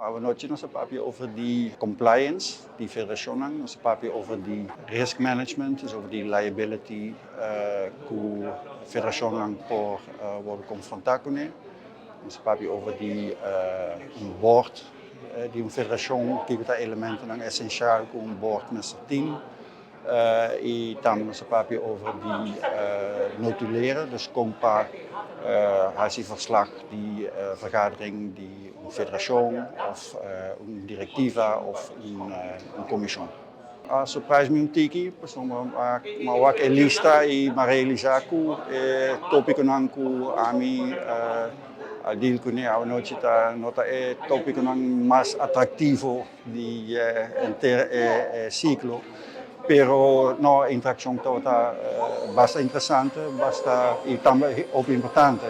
Anochi nos a papia over di compliance di federashonnan, nos a papia over di risk management, dus over di liability ku federashonnan por wòrdu konfrontá kuné. Nos a papia over di un board di un federashon, kiko ta elementonan esensial ku un board mester tin. I tambe nos a papia over di notuleren, dus kon pa hasi verslag di vergadering di un federashon òf un direktiva òf un komishon. A surprise mi un tiki, pasobra mi a wak e lista i mi a realisá ku e tópikonan ku ami a deal kuné awanochi ta no ta e tópikonan mas atraktivo di henter e siklo, pero no, e interakshon tabata basta interesante, basta i tambe hopi importante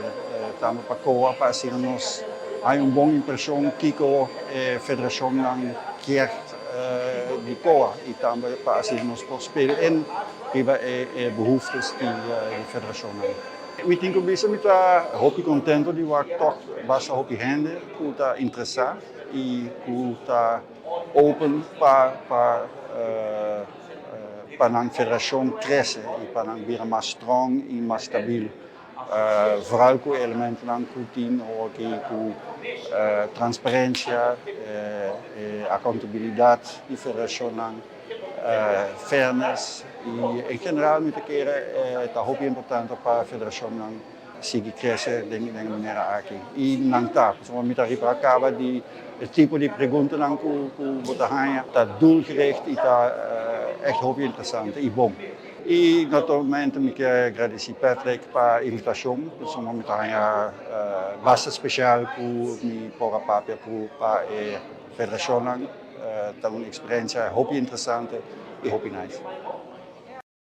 tambe pa COA pa asina nos haña un bon impreshon kiko e federashonnan kier di COA i tambe pa asina nos por speel in riba e behoeftes di federashonnan. Mi tin ku bisa mi ta hopi kontento di wak tòg basta hopi hende ku ta interesá i ku ta open pa pa pa nan federashon krese i pa nan bira mas strong i mas stabil. Vooral ku e elementonan ku tin awor aki ku transparensia, e akountabilidat di federashonnan, fairness i en general mi ta kere ta hopi importante pa federashonnan sigui krese den e manera aki. I nan ta, pasobra mi ta riba kaba di e tipo di preguntanan ku bo ta haña ta doelgericht i ta echt hopi interesante i bon. I naturalmente mi ke gradisí Patrick pa invitashon, pasobra mi ta haña basta spesial ku mi por a papia ku pa e federashonnan. Ta un eksperensia hopi interesante i hopi nice.